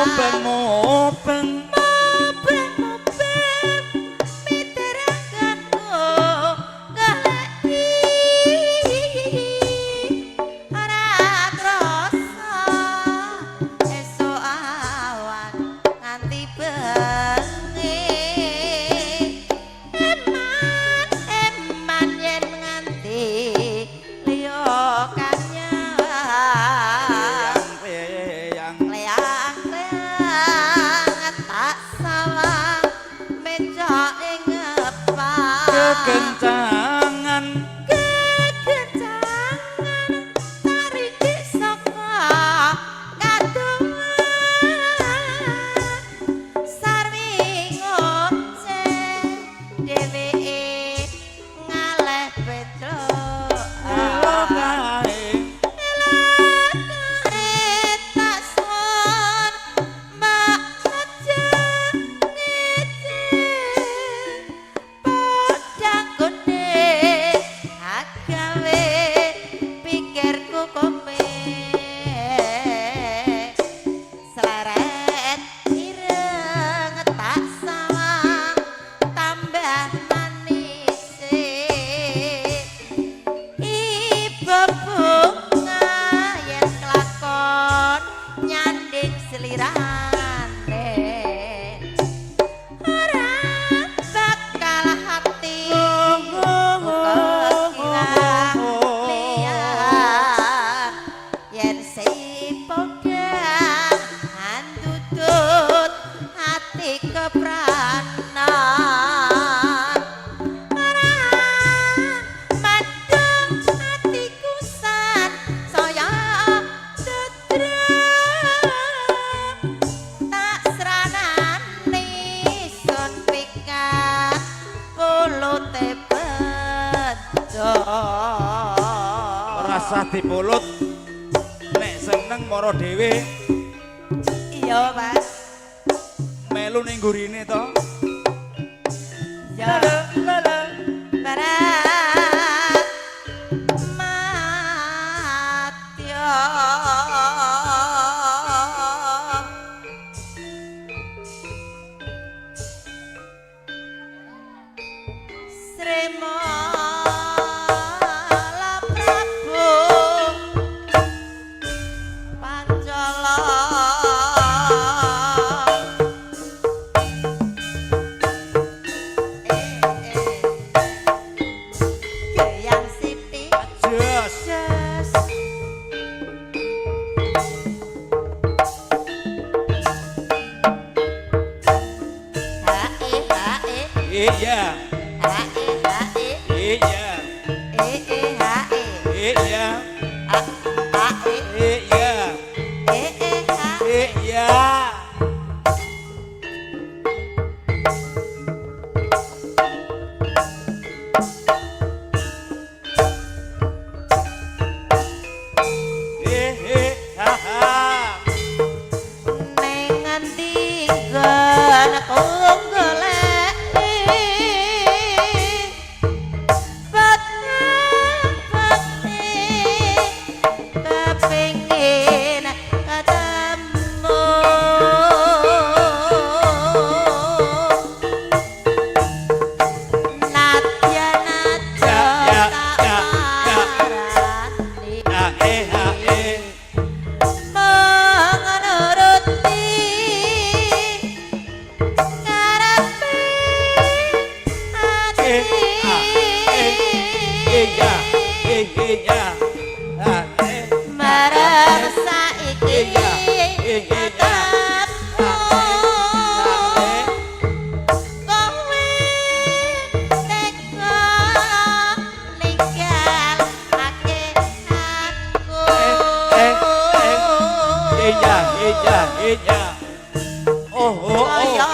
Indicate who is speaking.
Speaker 1: Mubeng-mubeng.
Speaker 2: Mubeng-mubeng miteranganku goleki ora krasa esuk awan nganti bengi. Eman eman yen nganti liya kanyang.
Speaker 1: Yang
Speaker 2: Leang leang tak sawang meja ing ngepak.
Speaker 1: Kekencangan.
Speaker 2: Kekencangan tariki saka kadohan sarwi ngoceh dheweke ngaleh petruk.
Speaker 1: Kae.
Speaker 2: Tak suwun mbak aja ngece podang kuning agawe pikirku kome seleret ireng tak sawang tambah manis. Ibu bunga yen kelakon nyanding selirane ora bakal hati kekilang liyan yen si podang andutut hati kepranan ora madhep atiku san saya tetrem tak sranani sun pikat pulute bejo.
Speaker 1: Rasah dipulut nek seneng mara dhewe.
Speaker 2: Iya, Mas.
Speaker 1: Melu ning gurine to.
Speaker 2: Ya.
Speaker 1: Lala.
Speaker 2: Barat Matya. Sremala Prabu Pancala. Eh, eh. Geyang sithik.
Speaker 1: Jos.
Speaker 2: Jos. H E H E.
Speaker 1: Iya.
Speaker 2: H E H E.
Speaker 1: Iya.
Speaker 2: E E H E.
Speaker 1: Iya.
Speaker 2: A A E.
Speaker 1: Iya.
Speaker 2: E E H.
Speaker 1: Iya. Eh eh ha ha.
Speaker 2: Neng ngendi nggon goleki bekti kepingin ketemu. Nadya nadya
Speaker 1: Ya, ya,
Speaker 2: tak
Speaker 1: ya, ya.
Speaker 2: parani
Speaker 1: Ha eh ha eh.
Speaker 2: mengenuruti karepe ati.
Speaker 1: Eh, ah, eh, iya, eh, iya. Ha eh.
Speaker 2: Marang saiki
Speaker 1: Iya, iya, iya.
Speaker 2: ketemu
Speaker 1: Eh.
Speaker 2: kowe tega ninggalake aku.
Speaker 1: Eh, eh, iya, iya, iya. Oh, oh, oh.
Speaker 2: Kaya